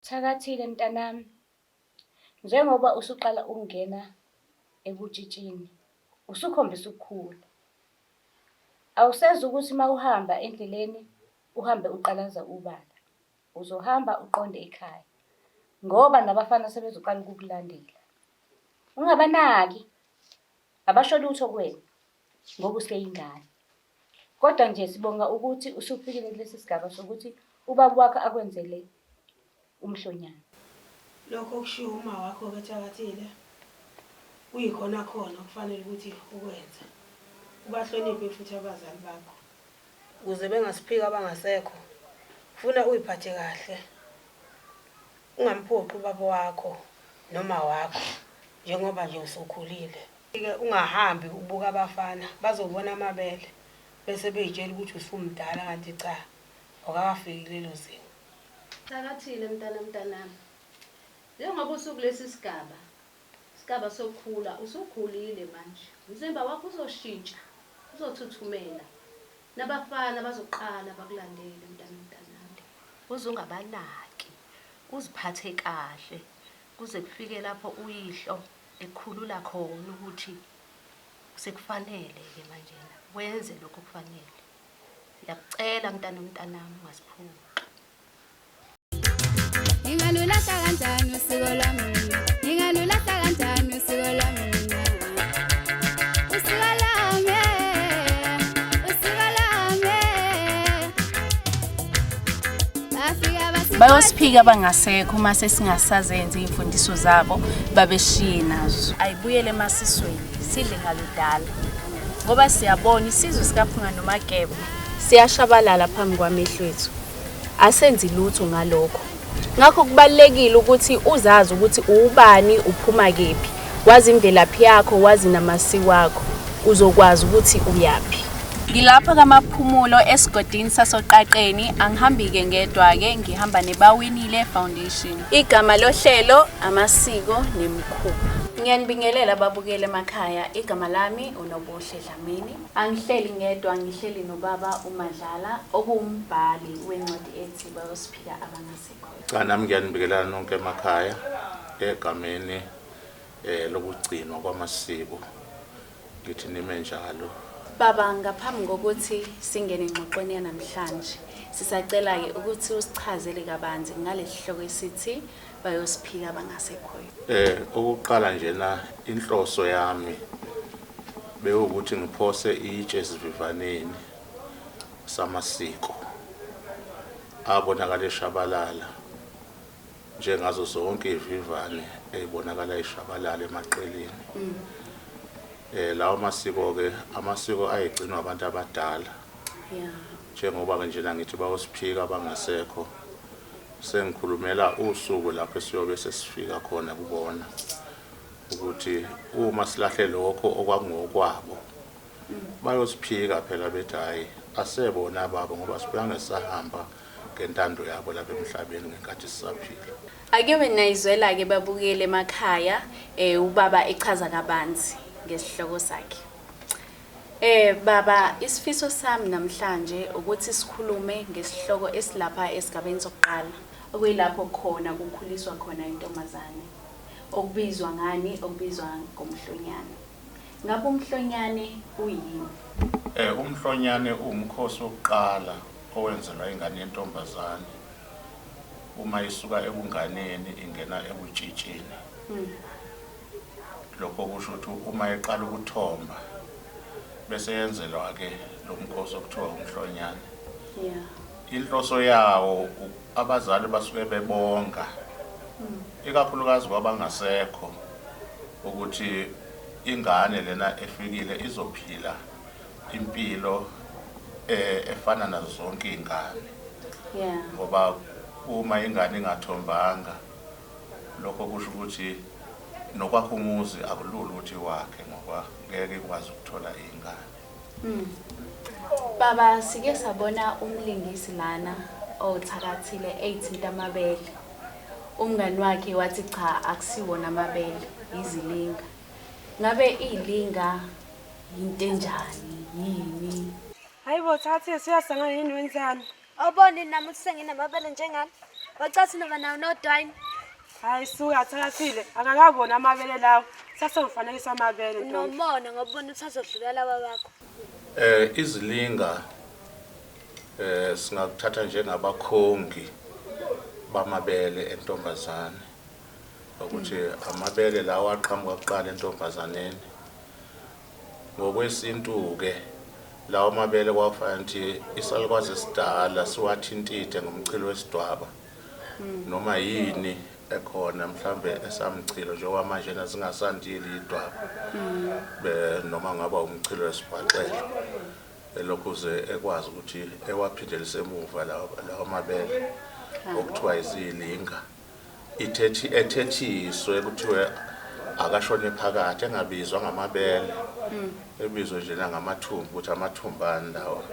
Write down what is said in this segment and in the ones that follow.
Thakathile mntanami, njengoba usuqala ukungena ebutshitshini, usukhombisa ukukhula. Awusezi ukuthi uma uhamba endleleni uhambe uqalaza ubala. Uzohamba uqonde ekhaya ngoba nabafana sebezoqala ukukulandela. Ungabanaki, abasho lutho kuwena ngoba useyingane. Kodwa nje sibonga ukuthi usufikile kulesi sigaba sokuthi ubaba wakho akwenzele umhlonyana. Lokho okushiwo uma wakho-ke Thakathile kuyikhona khona okufanele ukuthi ukwenze. Ubahloniphe futhi abazali bakho. Ukuze bengasiphiki abangasekho, kufuna uyiphathe kahle. Ungamphoqi ubaba wakho noma wakho njengoba nje usukhulile. Ke ungahambi ubuka abafana bazobona amabele bese beyitshela ukuthi usumdala kanti cha awukakafiki kulelo zinga. Thakathile mntana mntanami. Njengoba usukulesi sigaba, isigaba sokukhula, usukhulile manje. Umzimba wakho uzoshintsha, uzothuthumela. Nabafana bazoqala bakulandele mntana mntanami. Uze ungabanaki, uziphathe kahle kuze kufike lapho uyihlo ekukhulula khona ukuthi sekufanele-ke manjena wenze lokhu okufanele. Ngiyakucela mntana mntanami ungasiphuci. Ngingalulahla kanjani usiko lwami? Ngingalulahla kanjani usiko lwami mina? Usiko lwami, usiko lwami. Bafika basi Bayosiphika abangasekho uma sesingasazenzi iy'mfundiso zabo babeshiye nazo. Ayibuyele emasisweni sidle ngaludala ngoba siyabona isizwe sikaPhunga noMageba siyashabalala phambi kwamehlo ethu. Asenzi lutho ngalokho. Ngakho kubalulekile ukuthi uzazi ukuthi uwubani, uphuma kephi, wazi imvelaphi yakho, wazi namasiko akho, uzokwazi ukuthi uyaphi. Ngilapha kaMaphumulo esigodini sasoQaqeni, angihambi-ke ngedwa-ke, ngihamba neBawinile Foundation. Igama lohlelo amasiko nemikhuba. Ngiyanibingelela babukeli emakhaya, igama lami uNobuhle Dlamini. Angihleli ngedwa, ngihleli nobaba uMadlala okuwumbhali wencwadi ethi Bayosiphika Abangasekhoyo. Cha nami ngiyanibingelela nonke emakhaya egameni eh lokugcinwa kwamasiko ngithi nime njalo. Baba, ngaphambi kokuthi singene engxoxweni yanamhlanje, sisacela-ke ukuthi usichazele kabanzi ngalesi sihloko esithi Bayosiphika Abangasekhoyo. Eh okokuqala njena inhloso yami bewukuthi ngiphose itshe esivivaneni samasiko abonakala eshabalala njengazo zonke ivivane ezibonakala ishabalala emaqeleni. Eh lawo masiko ke amasiko ayegcinwa abantu abadala. Yeah. Njengoba ke njena ngithi bayosiphika abangasekho sengikhulumela usuku lapho esiyobe sesifika khona kubona ukuthi uma silahle lokho okwakungokwabo bayosiphika phela bethi hhayi asebona babo ngoba sibuyange sahamba ngentando yabo lapha emhlabeni ngenkathi sisaphila. Ake wena izwela-ke babukele emakhaya um ubaba echaza kabanzi ngesihloko sakhe. Baba, isifiso sami namhlanje ukuthi sikhulume ngesihloko esilapha esigabeni sokuqala, okuyilapho khona kukhuliswa khona intombazane. Okubizwa ngani? Okubizwa ngomhlonyane. Ngabe umhlonyane uyini? Umhlonyane uwumkhosi wokuqala owenzelwa ingane yentombazane uma isuka ebunganeni ingena ebutshitshini. Lokho kusho ukuthi uma eqala ukuthomba bese yenzelwa-ke lo mkhosi okuthiwa umhlonyane. Yeah. Inhloso yawo abazali basuke bebonga ikakhulukazi kwabangasekho ukuthi ingane lena efikile izophila impilo eh, efana nazo zonke iy'ngane Yeah. ngoba uma ingane ingathombanga lokho kusho ukuthi nokwakha umuzi akulula ukuthi wakhe ngoba ngeke ikwazi ukuthola iy'ngane. Baba, sike sabona umlingisi lana othakathile eyithinta amabele. Umngani wakhe wathi cha akusiwona amabele, izilinga. Ngabe ilinga yinto enjani? Yini? Hayi bo thathe siyasangana yini wenzani? Awuboni nami ukuthi senginamabele njengani? Wacathi noma nawo nodwayini. Hayi suka Thakathile, akakaboni amabele lawo. Sasongifanekisa amabele ntombi. Unomona ngoba ubona ukuthi azodlula laba bakho. Izilinga singakuthatha njengabakhongi bamabele entombazane. Ukuthi amabele lawa aqhamuka kuqala entombazaneni. Ngokwesintu-ke lawo mabele kwakufanele ukuthi isalukwazi esidala siwathintithe ngomchilo wesidwaba noma yini ekhona mhlambe esamchilo njengoba manje zingasandile idwaba noma ngaba umchilo wesibhaxelo elokhuze ekwazi ukuthi ewaphindelise emuva lawo mabele okuthiwa izilinga ithethi ethethiswe kuthiwe akashone phakathi engabizwa ngamabele ebizwe nje nangamathumbu ukuthi amathumbani lawa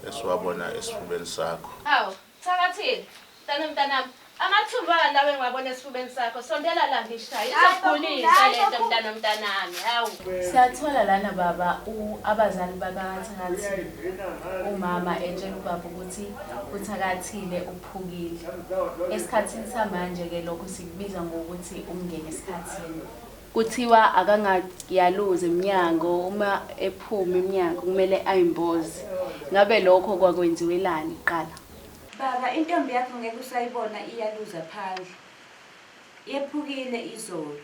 esiwabona esifubeni sakho. Hawu, Thakathile, mntana mntanami, amathumbu ani lawa engiwabona esifubeni sakho? Sondela la ngishaye. Izokugulisa lento mntana mntanami. Hawu. Siyathola lana baba abazali bakaThakathile, umama etshela ubaba ukuthi uThakathile uphukile. Esikhathini samanje-ke lokho sikubiza ngokuthi umngene esikhathini. Kuthiwa akangayaluzi emnyango, uma ephuma emnyango kumele ayimboze. Ngabe lokho kwakwenziwelani kuqala? Baba, intombi yakho ngeke usayibona iyaluza phandle. Yephukile izolo.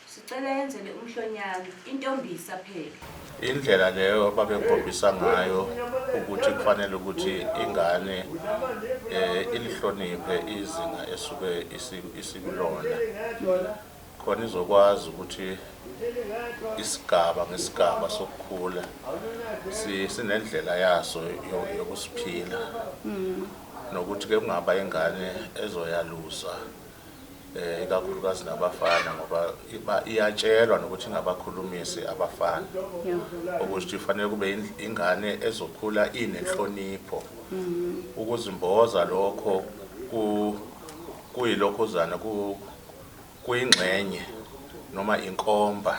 Sicela yenzele umhlonyana, intombi isaphela. Indlela leyo babekhombisa ngayo ukuthi kufanele ukuthi ingane ilihloniphe izinga esuke isikulona. Khona izokwazi ukuthi isigaba ngesigaba sokukhula sinendlela yaso yokusiphila. Nokuthi ke kungaba ingane ezoyaluza ikakhulukazi nabafana ngoba iyatshelwa nokuthi ingabakhulumisi abafana. Ukuthi kufanele kube ingane ezokhula inenhlonipho. Ukuzimboza lokho kuyilokhuzana kuyingxenye noma inkomba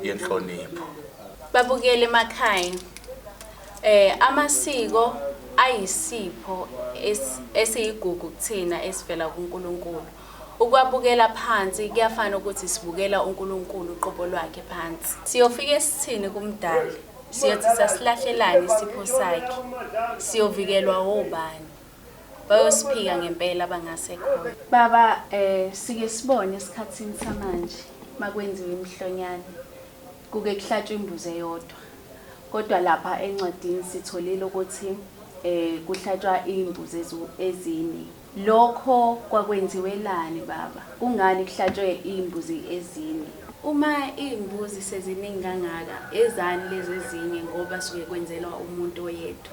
yenhlonipho. Babukele emakhaya. Amasiko ayisipho esiyigugu kuthina esivela kuNkulunkulu. Ukwabukela phansi kuyafana ukuthi sibukela uNkulunkulu uqobo lwakhe phansi. Siyofika esithini kumdali, siyothi sasilahlelani isipho sakhe, siyovikelwa obani? Bayosiphika ngempela abangasekhona. Baba, sike sibone esikhathini samanje makwenziwa imihlonyane kuke kuhlatshwe imbuzi eyodwa. Kodwa lapha encwadini sitholile ukuthi kuhlatshwa imbuzi ezine. Lokho kwakwenziwelani baba? Kungani kuhlatshwe imbuzi ezine? Uma imbuzi seziningi kangaka, ezani lezi ezinye ngoba suke kwenzelwa umuntu oyedwa?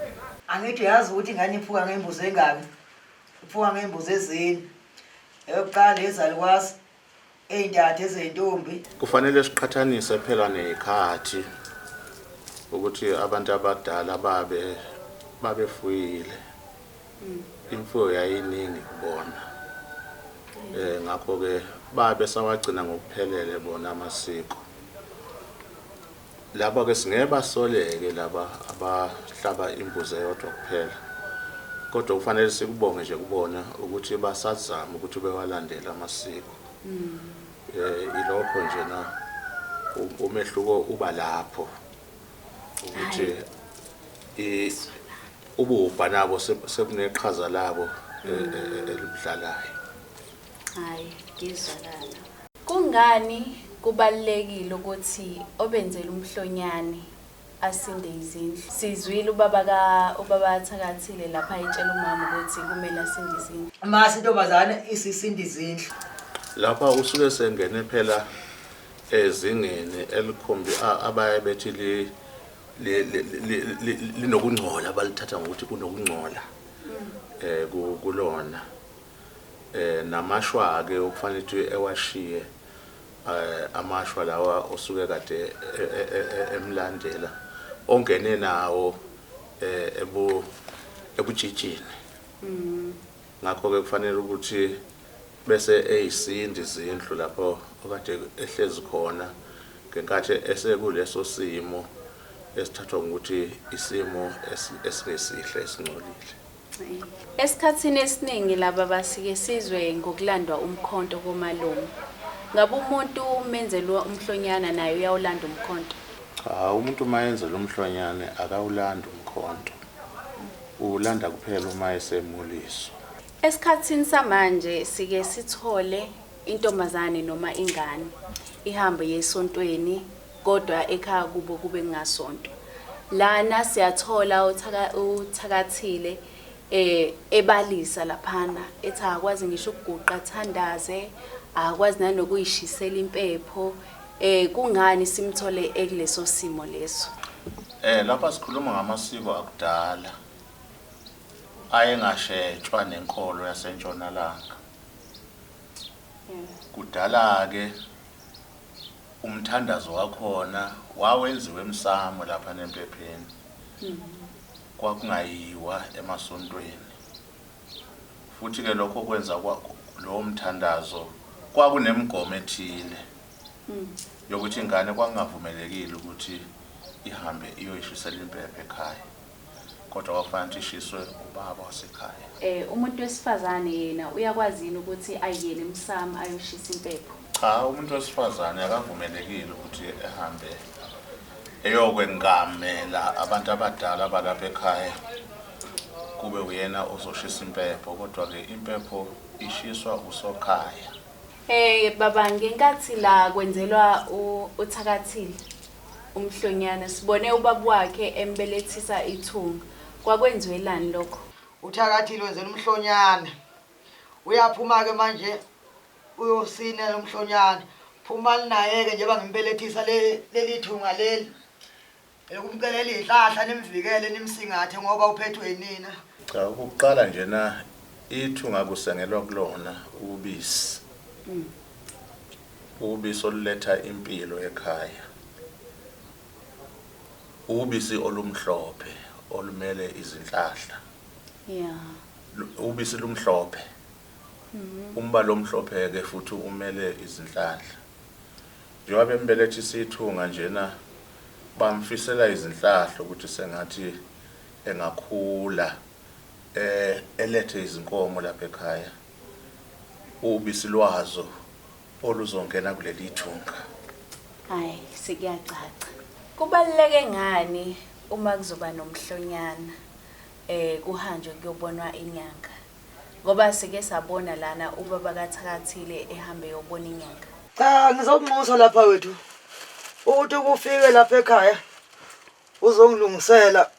Angithi uyazi ukuthi ingane iphuka ngembuzi engaki? Iphuka ngembuzi ezine. Eyokuqala ezalukwazi, ey'ntathu ezentombi. Kufanele siqhathanise phela ney'khathi ukuthi abantu abadala babefuyile. Imfuyo yayiningi kubona. Ngakho-ke babe sawagcina ngokuphelele bona amasiko. Laba ke singeke basoleke laba abahlaba imbuzi eyodwa kuphela. Kodwa kufanele sikubonge nje kubona ukuthi basazama ukuthi bewalandele amasiko. Ilokho nje na umehluko uba lapho ukuthi ububha nabo sekuneqhaza labo elibudlalayo. Hayi, ngizwakala. Kungani kubalulekile ukuthi obenzela umhlonyane asinde izindlu? Sizwile ubaba Thakathile lapha etshela umama ukuthi kumele asinde izindlu. Mase intombazane isisinda izindlu. Lapha usuke sengene phela ezingeni elikhombi abaye bethi linokungcola, balithatha ngokuthi kunokungcola kulona. Namashwa ke okufanele ukuthi ewashiye amashwa lawa osuke kade emlandela ongene nawo ebutshitshini. Ngakho ke kufanele ukuthi bese eyisindi izindlu lapho okade ehlezi khona ngenkathi esekuleso simo esithathwa ngokuthi isimo esingesihle esingcolile. Esikhathini esiningi laba basike sizwe ngokulandwa umkhonto komalume. Ngabe umuntu umenzelwa umhlonyana naye uyawulanda umkhonto? Cha, umuntu uma enzela umhlonyane akawulandi umkhonto. Uwulanda kuphela uma esemuliswa. Esikhathini samanje sike sithole intombazane noma ingane ihambe iye esontweni kodwa ekhaya kubo kube kungasontwa. Lana siyathola uthakathile eh ebalisa laphana ethi akakwazi ngisho ukuguqa athandaze, akakwazi nanokuyishisela impepho. Eh kungani simthole ekuleso simo leso? Eh lapha sikhuluma ngamasiko akudala ayengashetshwa nenkolo yasentshonalanga. Kudala-ke umthandazo wakhona wawenziwa emsamo lapha nempepheni. Kwakungayiwa emasontweni. Futhi-ke lokho kwenza lowo mthandazo kwakunemigomo ethile yokuthi ingane kwakungavumelekile ukuthi ihambe iyoyishisela impepho ekhaya. Kodwa kwakufanele ukuthi ishiswe ubaba wasekhaya. Eh umuntu wesifazane yena uyakwazi yini ukuthi ayiyele emsamo ayoshisa impepho? Cha, umuntu wesifazane akavumelekile ukuthi ehambe eyokwengamela abantu abadala balapha ekhaya kube uyena ozoshisa impepho, kodwa-ke impepho ishiswa usokhaya. Eh baba ngenkathi la kwenzelwa uThakathile umhlonyana sibone ubaba wakhe embelethisa ithunga. Kwakwenziwelani lokho? Uthakathile wenzela umhlonyana. Uyaphuma-ke manje uyosinela umhlonyana. Phumani naye-ke njengoba ngimbelethisa leli thunga leli. Elokumcelela iy'hlahla nimvikele nimsingathe ngoba uphethwe yinina. Cha, okokuqala njena ithunga kusengelwa kulona ubisi. Ubisi oluletha impilo ekhaya. Ubisi olumhlophe olumele izinhlahla. Ubisi lumhlophe. Umbala omhlophe-ke futhi umele izinhlahla. Njengoba bembelethisa ithunga njena bamfisela izinhlahla ukuthi sengathi engakhula elethe izinkomo lapha ekhaya. Ubisi lwazo oluzongena kuleli thunga. Hayi, sekuyacaca. Kubaluleke ngani uma kuzoba nomhlonyana kuhanjwe kuyobonwa inyanga? Ngoba sike sabona lana ubaba kaThakathile ehambe eyobona inyanga. Cha, ngizokunxusa lapha wethu ukuthi ukufike lapha ekhaya uzongilungisela.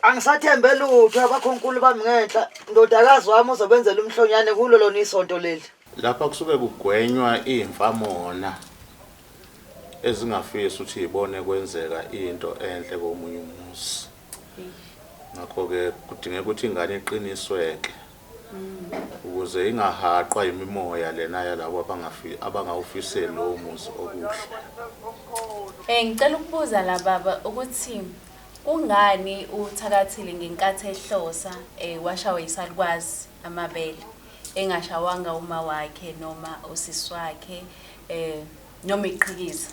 Angisathembe lutho abakhonkulu bami ngenhla. Ndodakazi wami uzobenzela umhlonyane kulo lona isonto leli. Lapha kusuke kugwenywa iy'mfamona ezingafisi ukuthi y'bone kwenzeka into enhle komunye umuzi. Ngakho-ke kudingeka ukuthi ingane iqinisweke ukuze ingahaqwa yimimoya lena yalabo abangawufiseli lowo muzi okuhle. Ngicela ukubuza la baba ukuthi kungani uThakathile ngenkathi ehlosa washawa yisalukwazi amabele engashawanga uma wakhe noma usisi wakhe noma iqhikiza?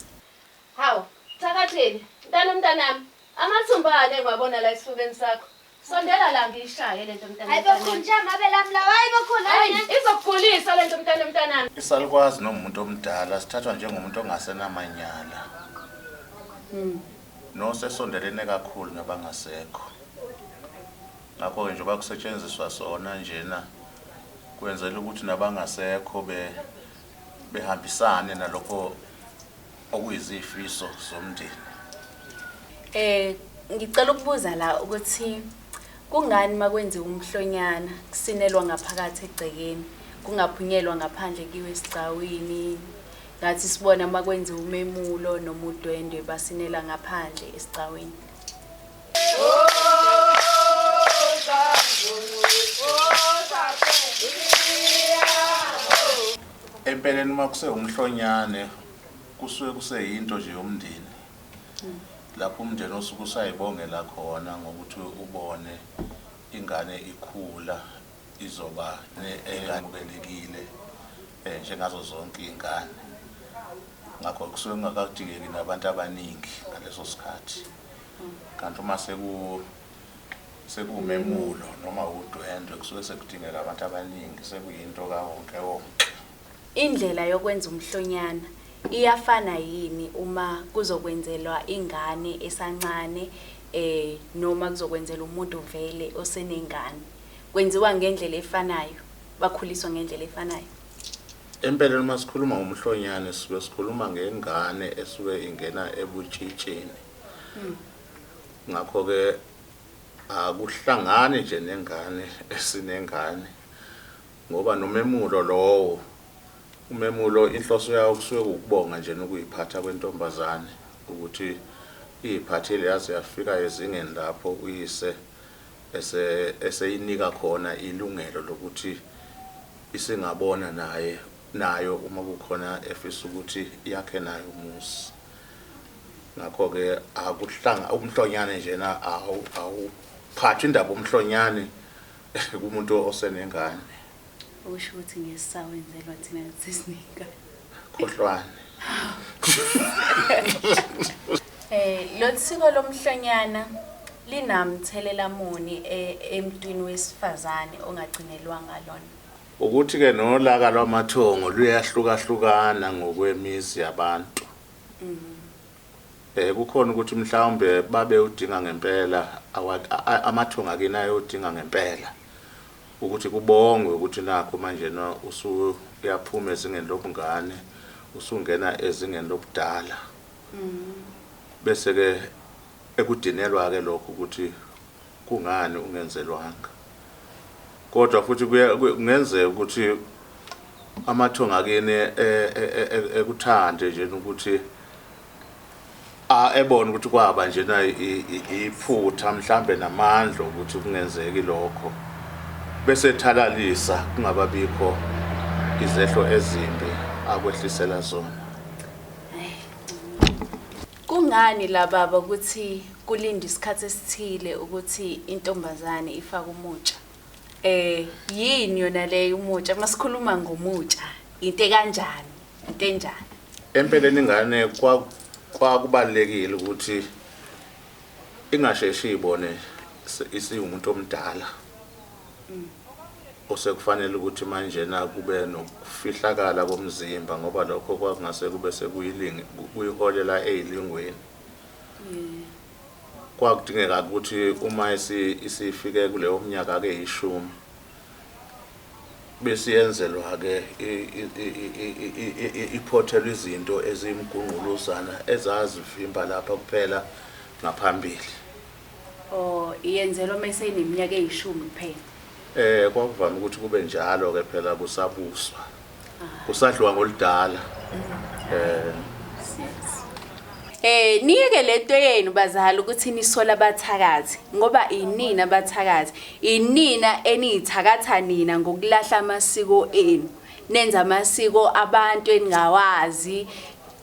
Hawu, Thakathile, mntana mntanami, amathumba ane ngiwabona la esifubeni sakho. Sondela la ngiyishaye lento mntana. Hayi bokhulu nje amabele ami lawa. Hayi bokhulu hayi. Izokugulisa lento mntana mntanami. Isalukwazi nomuntu omdala sithathwa njengomuntu ongasenamanyala. Nosesondelene kakhulu nabangasekho. Ngakho-ke njengoba kusetshenziswa sona njena kwenzela ukuthi nabangasekho behambisane nalokho okuyizifiso zomndeni. Ngicela ukubuza la ukuthi kungani makwenziwa umhlonyana kusinelwa ngaphakathi egcekeni kungaphunyelwa ngaphandle kiwe esigcawini? Ngathi sibona makwenziwa umemulo noma udwendwe basinela ngaphandle esigcawini. Empeleni uma kusewumhlonyane kusuke kuseyinto nje yomndeni. Lapho umndeni osuke usayibongela khona ngokuthi ubone ingane ikhula izoba eyamukelekile njengazo zonke iy'ngane. Ngakho kusuke kungakadingeki nabantu abaningi ngaleso sikhathi. Kanti uma Sekuwumemulo noma wudwendwe kusuke sekudingeka abantu abaningi sekuyinto kawonke wonke. Indlela yokwenza umhlonyana iyafana yini uma kuzokwenzelwa ingane esancane eh noma kuzokwenzelwa umuntu vele osenengane? Kwenziwa ngendlela efanayo? Bakhuliswa ngendlela efanayo? Empeleni uma sikhuluma ngomhlonyane sisuke sikhuluma ngengane esuke ingena ebutshitshini. Ngakho-ke akuhlangani nje nengane esinengane ngoba nomemulo lowo umemulo inhloso yawo kusuke ukubonga nje nokuyiphatha kwentombazane ukuthi iyiphathile yaze yafika ezingeni lapho uyise eseyinika khona ilungelo lokuthi isingabona naye nayo uma kukhona efisa ukuthi yakhe nayo umuzi. Ngakho-ke akuhlanga umhlonyane njena awuphathi indaba umhlonyane kumuntu osenengane. Okusho ukuthi ngesisawenzelwa thina sesinengane. Khohlwane. Lo siko lomhlonyana linamthelela muni emntwini wesifazane ongagcinelwanga lona? Ukuthi-ke nolaka lwamathongo luyahlukahlukana ngokwemizi yabantu. Kukhona ukuthi mhlawumbe babe udinga ngempela amathongo akini ayodinga ngempela ukuthi kubongwe ukuthi nakho manje na usuyaphuma ezingeni lobungane usungena ezingeni lobudala. Bese ke ekudinelwa ke lokho ukuthi kungani ungenzelwanga. Kodwa futhi kungenzeka ukuthi amathongo akini ekuthande nje ukuthi ebona ukuthi kwaba njena iphutha mhlambe namandla ukuthi kungenzeki lokho bese ethalalisa kungababikho izehlo ezimbi akwehlisela zona. Kungani la baba ukuthi kulindwe isikhathi esithile ukuthi intombazane ifake umutsha? Yini yona leyo umutsha? Masikhuluma ngomutsha, into ekanjani? Into enjani? Empeleni ingane kwakubalulekile ukuthi ingasheshi ibone isiwumuntu omdala. Osekufanele ukuthi manje na kube nokufihlakala komzimba ngoba lokho kwakungase kube sekuyilingi kuyiholela ezilingweni. Kwakudingeka ukuthi uma isifike kuleyo minyaka ke ishumi bese yenzelwa ke iphothelwa izinto ezimgungquluzana ezazivimba lapha kuphela ngaphambili. Oh, iyenzelwa mase ineminyaka eyishumi kuphela. Kwakuvama ukuthi kube njalo ke phela kusabuswa. Kusadliwa ngoludala. Niyeke lento yenu bazali ukuthi nisola abathakathi ngoba inina abathakathi, inina eniyithakatha nina ngokulahla amasiko enu. Nenza amasiko abantu eningawazi,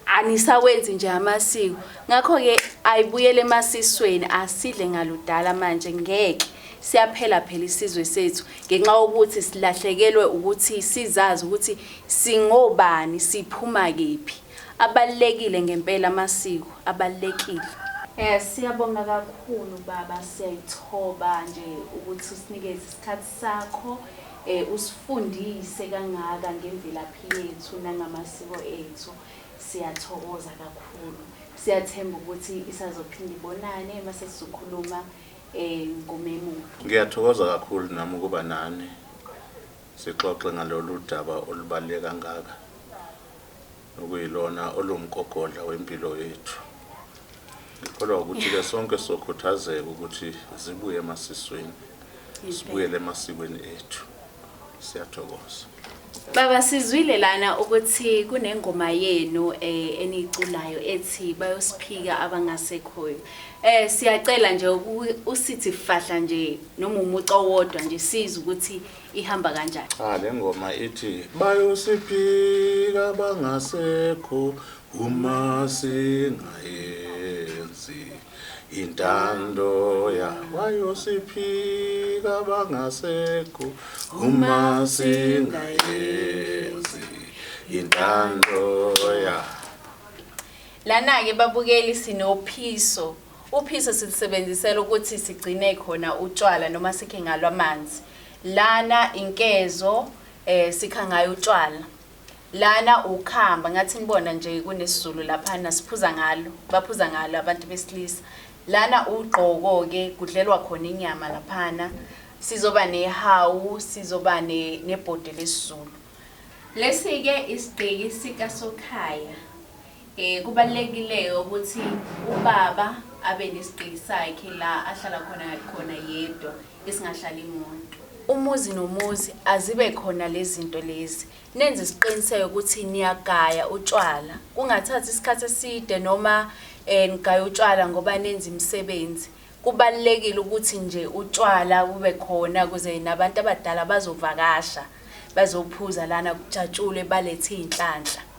anisawenzi nje amasiko. Ngakho-ke ayibuyele emasisweni, asidle ngaludala manje ngeke siyaphela phela isizwe sethu ngenxa yokuthi silahlekelwe ukuthi sizazi ukuthi singobani, siphuma kephi. Abalulekile ngempela amasiko, abalulekile. Siyabonga kakhulu baba, siyayithoba nje ukuthi usinikeze isikhathi sakho, usifundise kangaka ngemvelaphi yethu nangamasiko ethu. Siyathokoza kakhulu. Siyathemba ukuthi isazophinda ibonane mase sizokhuluma ngomemulo. Ngiyathokoza kakhulu nami ukuba nani sixoxe ngalolu daba olubaluleke kangaka okuyilona olumgogodla wempilo yethu. Ngikholwa ukuthi-ke sonke sokhuthazeka ukuthi zibuye emasisweni, sibuyele emasikweni ethu. Siyathokoza. Baba, sizwile lana ukuthi kunengoma yenu eniyiculayo ethi bayosiphika abangasekhoyo. Siyacela nje usithi fahla nje noma umuca owodwa nje sizwe ukuthi ihamba kanjani. Cha, le ngoma ithi bayosiphika abangasekho uma singayenzi intando ya, bayosiphika abangasekho uma singayenzi intando ya. Lana-ke babukeli sinophiso. Uphiso silisebenzisela ukuthi sigcine khona utshwala noma sikhe ngalo amanzi. Lana inkezo eh sikha ngayo utshwala. Lana ukhamba ngathi nibona nje kunesizulu laphana siphuza ngalo, baphuza ngalo abantu besilisa. Lana ugqoko ke kudlelwa khona inyama laphana. Sizoba nehawu, sizoba nebhodi lesizulu. Lesi-ke isigqiki sikaSokhaya. Eh kubalulekile ukuthi ubaba abe nesigqiki sakhe la ahlala khona khona yedwa esingahlali muntu. Umuzi nomuzi azibe khona lezi zinto lezi. Nenze isiqiniseko ukuthi niyagaya utshwala. Kungathathi isikhathi eside noma eh nigaya utshwala ngoba nenza imisebenzi. Kubalulekile ukuthi nje utshwala bube khona ukuze nabantu abadala bazovakasha, bazophuza lana kujatshulwe balethe iy'nhlanhla.